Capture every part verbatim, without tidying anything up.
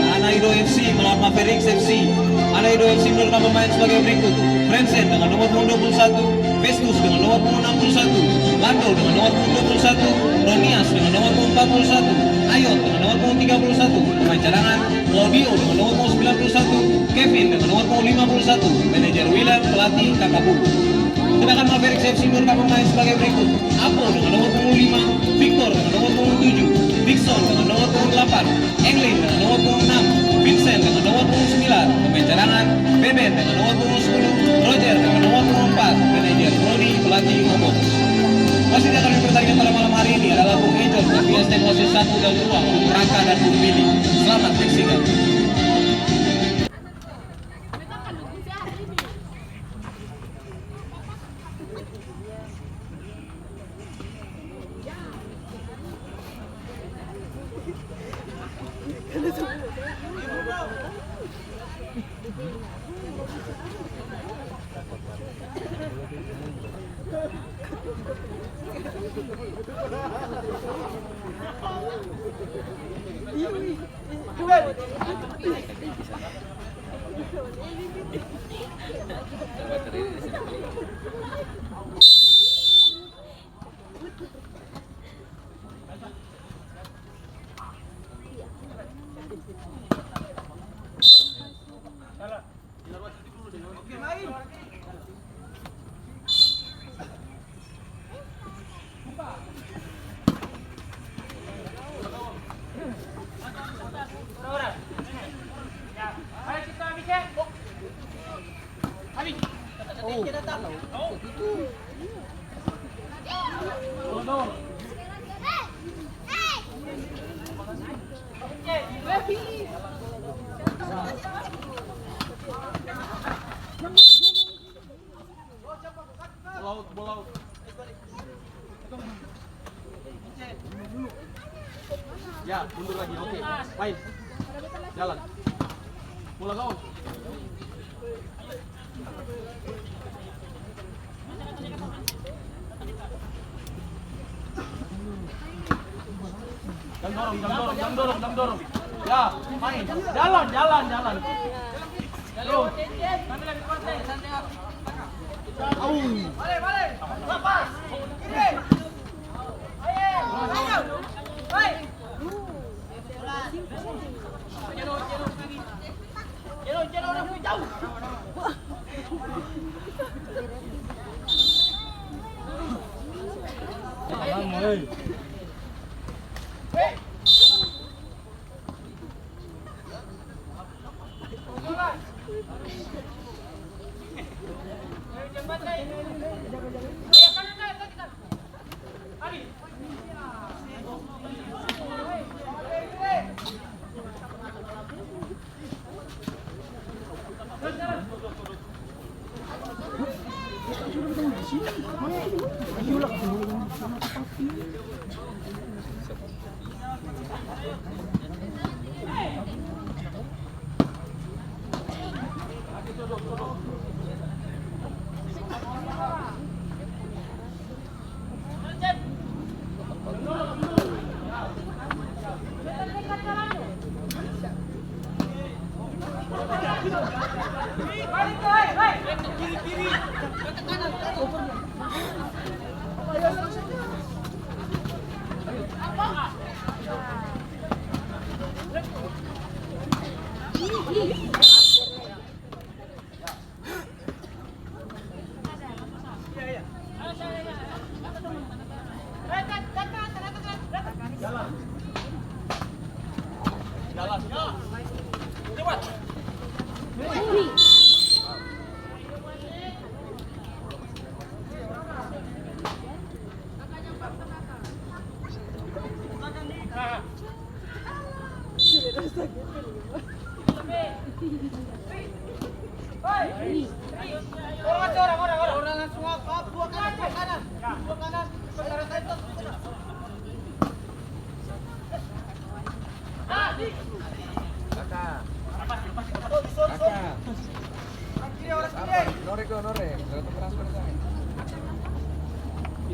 Anaido F C melawan Mavericks F C. Anaido F C menurunkan pemain sebagai berikut: Frensen dengan nomor punggung dua puluh satu, Festus dengan nomor punggung enam puluh satu, Lando dengan nomor punggung dua puluh satu, Ronias dengan nomor punggung empat puluh satu, Ayot dengan nomor punggung tiga puluh satu, pemain cadangan, Claudio dengan nomor punggung sembilan puluh satu, Kevin dengan nomor punggung lima puluh satu, manajer William, pelatih Kakak Bulu. Sedangkan Mavericks F C menurunkan pemain sebagai berikut: Apo dengan nomor punggung lima, Victor dengan nomor punggung tujuh, Dixon dengan nomor punggung delapan, Englin dengan nomor punggung enam, Vincent dengan nomor punggung sembilan, pemain cadangan, Beben dengan nomor punggung sepuluh, Roger dengan nomor punggung empat, manajer Rodi, pelatih Ngobos. Wasit yang akan pertandingan pada malam hari ini adalah Bung Ejon, P S T wasit satu dan dua, Bung Raka dan Bung Billy. Selamat menyaksikan. Bola out, bola out. Ya, mundur lagi. Oke, main. Jalan. Bola gawang. Jang dorong, jang dorong, jang dorong, jang dorong. Ya, main. Jalan, jalan, jalan. Terus. Au.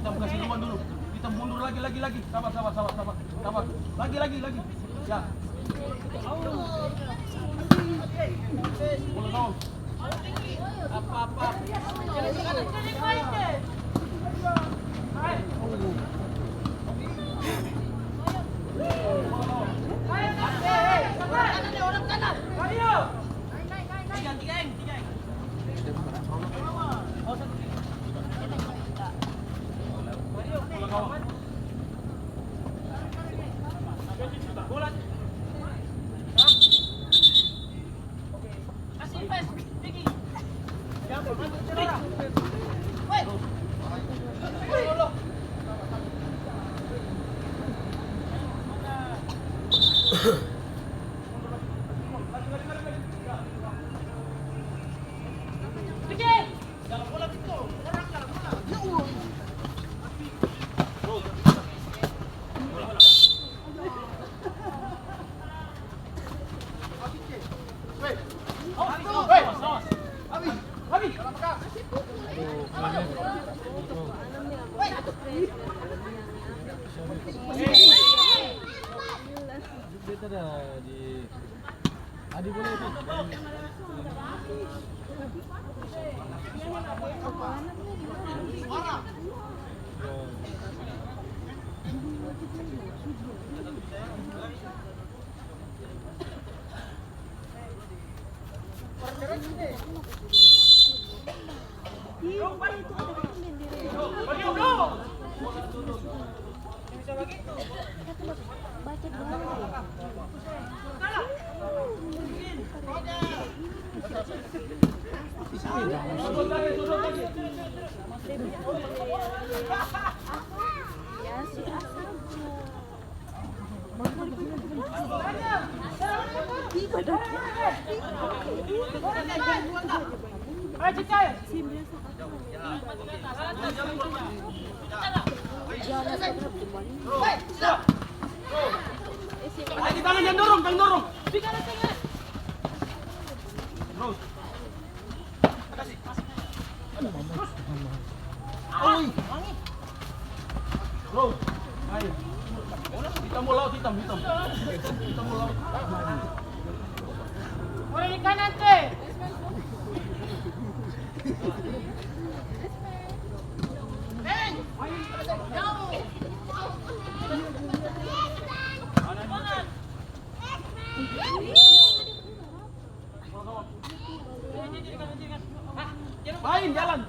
Kita buka siluman dulu. Kita mundur lagi, lagi, lagi. Sabar, sabar, sabar, sabar. Sabar. Lagi, lagi, lagi. Ya. Au. Lagi tangan, jangan dorong, jangan dorong. Terus. Oi. Bro, ayo. Hitam, bola hitam, hitam. Hitam, bola. Bola di kanan, Teh. Main, jalan.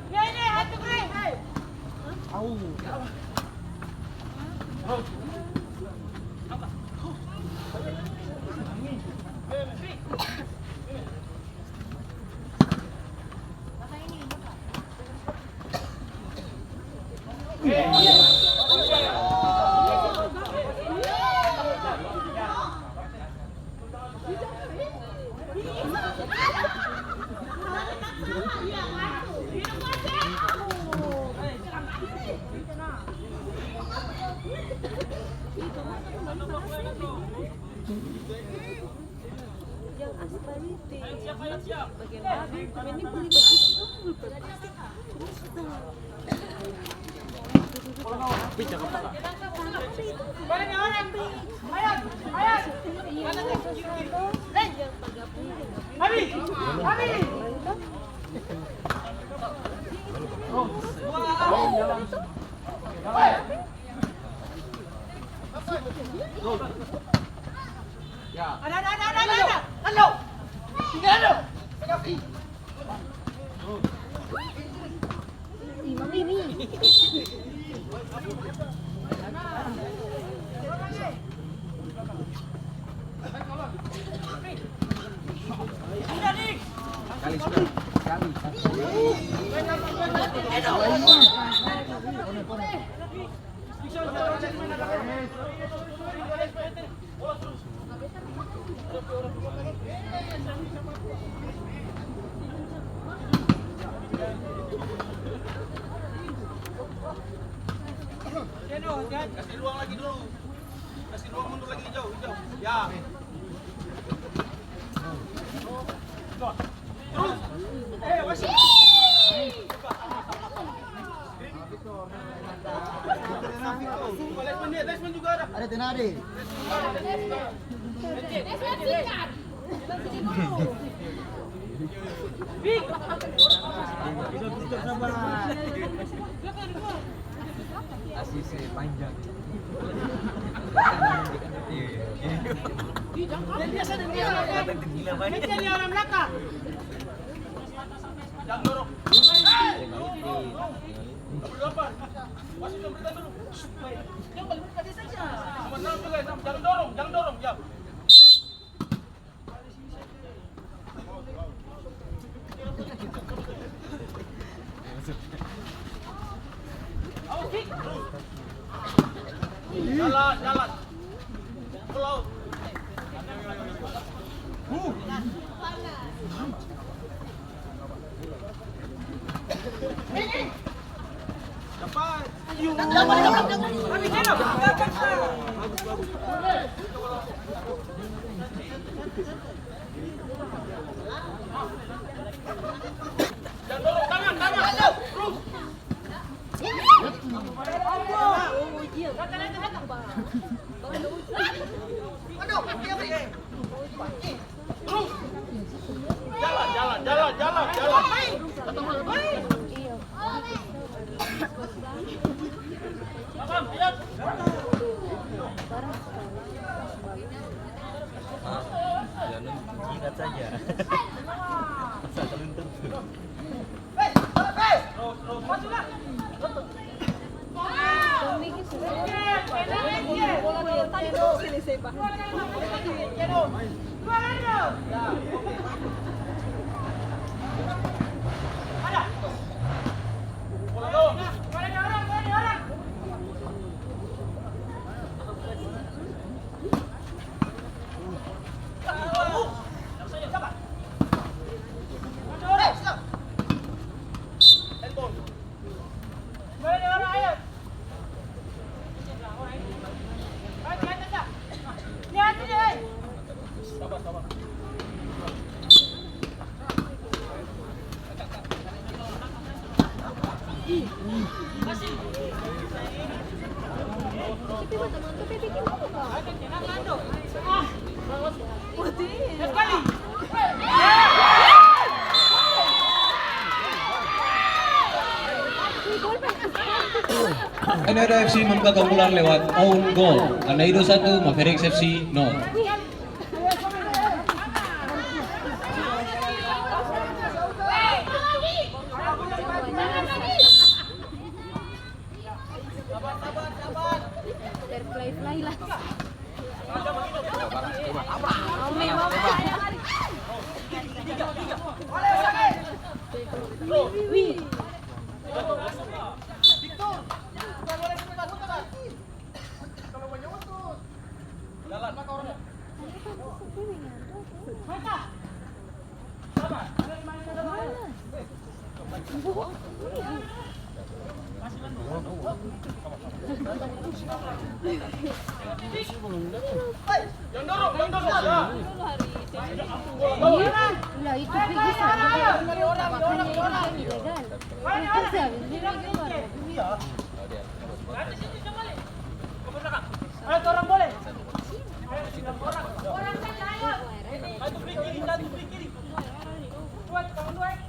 Au. Yang aspal itu, bagian babi, ini beli baju full plastik. Ya. Ada, ada, ada, ada, ada, ada. Halo. Sini, halo. Pegang pi. Ih, Mami, Mi. Kali sudah. Kali. Kasi ruang lagi dulu. Kasi ruang mundur lagi, hijau, hijau. Ya. Terus. Eh, masih. Ada tenade. Asisi panjang. Iya, iya, iya. Dia biasa dengan dia. Dia cari orang belakang. Jangan dorong, jangan dorong, ya. Jalan, jalan. Pulau. Dapat. Jalan, jalan, jalan, jalan, jalan. Ah, jangan jilat saja. Masa belum tentu. N R F C membuka keunggulan lewat own goal. Anaido satu, Mavericks F C nol. Berfly-fly lah. Ome, ome. Wih, wih, wih. Lah, itu pi bisa, makanya itu ilegal. Itu bisa, ini ilegal. Ayo, torang boleh. Satu kiri, satu kiri. Dua, tangan dua, eh.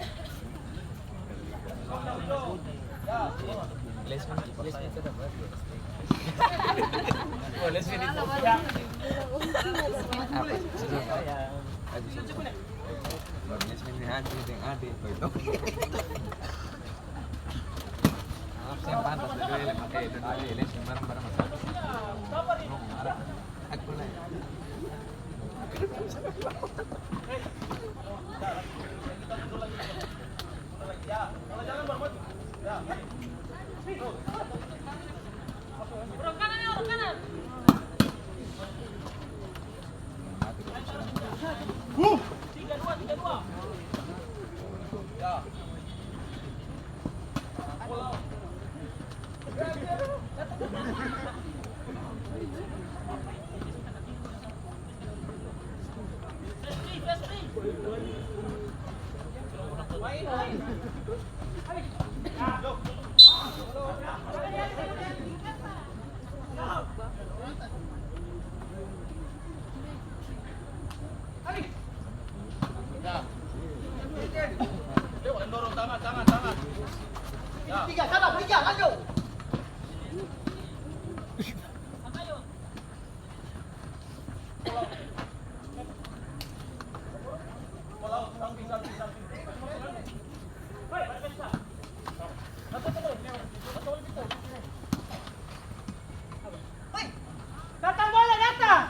Datang bola, datang.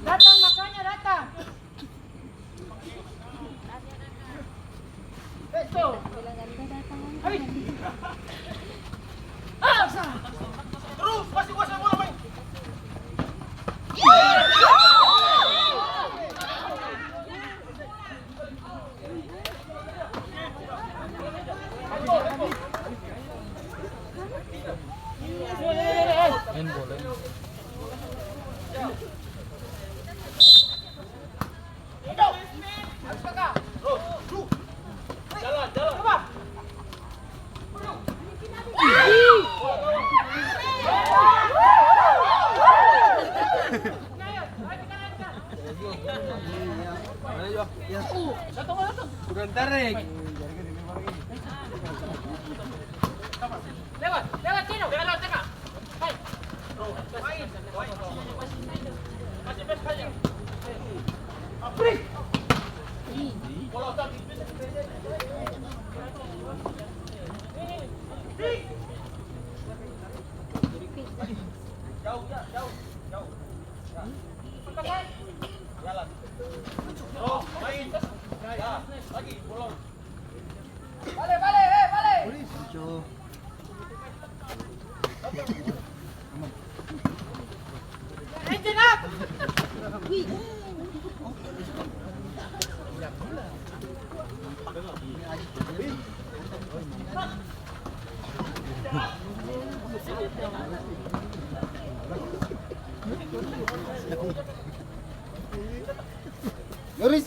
Datang, makanya datang. Kurang tarik. Lewat, lewat, Cino. Lewat, lewat tengah. Hai. Jauh, jauh, jauh, jauh. Ya. Jalan. Terus, main. Ya, lagi, bolong. Bale, bale, eh, bale. Yoris.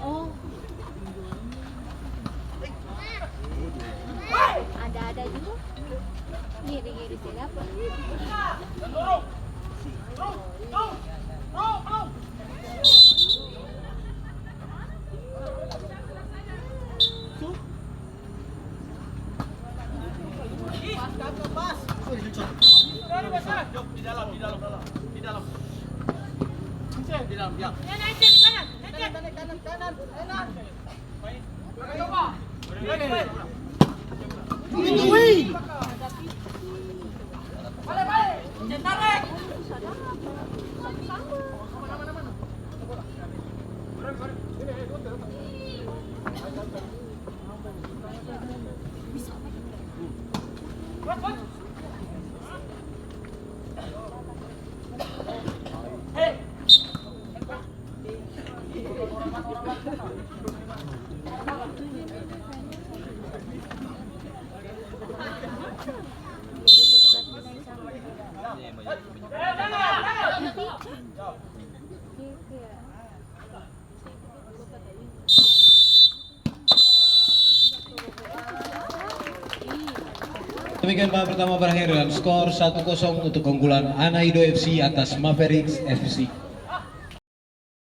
Oh. Ada-ada juga. Ngiri-ngiri siapa? Di dalam, di dalam, di dalam. Di dalam, ya. Kanan, kanan, kanan, kanan, kanan. Main. Coba. Main. Demikian babak pertama berakhir dengan skor satu kosong untuk keunggulan Anaido F C atas Mavericks F C.